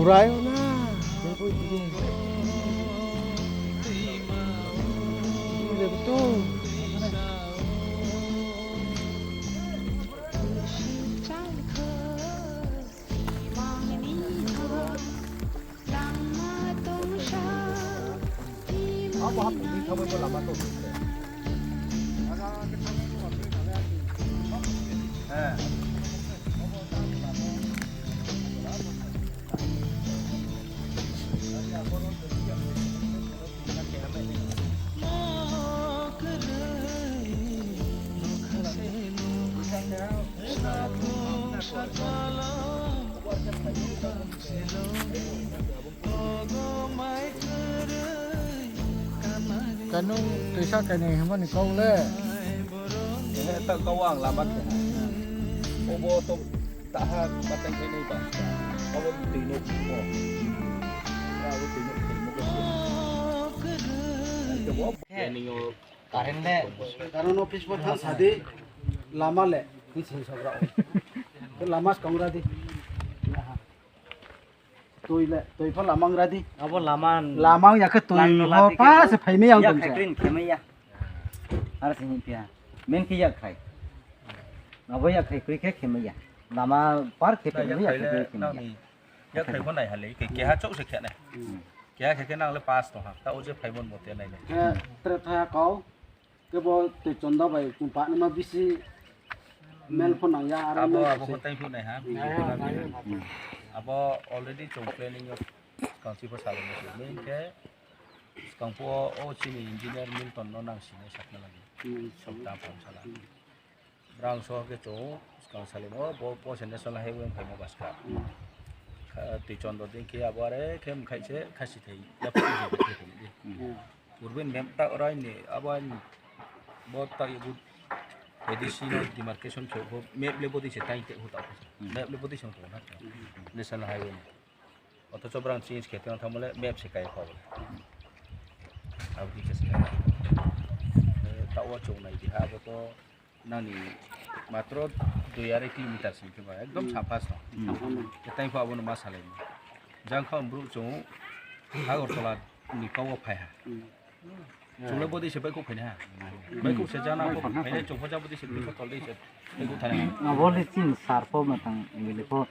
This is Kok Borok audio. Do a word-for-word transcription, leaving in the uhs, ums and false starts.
Rai na. Betul. Kanung twisa kainwi hwnmani kok le. Ehe, ta kau ang lama khe. Obo to taha batang khe nai ba. Obo twi no mo. Obo twi no mo ko. Planning o current le. Karon office por thang sadi lama le. Ni sing sogra. Lama skong ra di. Twi le, twi pha lamang ra di. Abo lama. Lamang ya khe twi lang no ho la di pa khe se phai me yang ya tong khai se. Khe me ya. Ar se ni pia. Men ki ya khai. Abo ya khai kri khe khe me ya. Lama par khe pe ya khai ya le khe me ya. Nang ni ya khai pho nai hale ke ke ha chok se khe nai. Hmm. Ke ha khe khe nang le pass tong ha. Ta o je phai mon mo te nai nai. Khe tre tha kau. Kebo twi chonda bai chwng pa nima bisi mel pho nang ya aro abo, abo ko tai phu nai ha. Abo already chwng planning o skang si pho salo mo se. Main khe skang pho o chini engineer Milton no nang sinai sakna lagi. Hmm. Sokta pon sala. Hmm. Brang so ke chwng skang salo mo bo, bo se national highway phai mo baska. Hmm. Kha-, twi chonda din khe abo are khe mkhai se khasi thai. Ya pho se. Hmm. Urban map ta orai ni abo ani bo ta ibu A D C no demarcation khe bo map le bodi se tai te huta. Hmm. Map le bodi se huta na. Hmm. National highway ni. Othocho brang change khe tong thang le map se kai kho. Abo di khe se. Ta o chong nai di ha bo to nani matro dui arai kilometer sing khe ba ekdom safa song. Hmm. Tei pho abo no ma salai. Jang kha bru chong Agartala ni kau phai ha. Hmm. Chwngno bodi se baikuk phaina ha. Baikuk se jana kok phaina chwngpha ja bodi se bikha tol dei se. Baikuk thana. Abo le chin sar po matang bile po.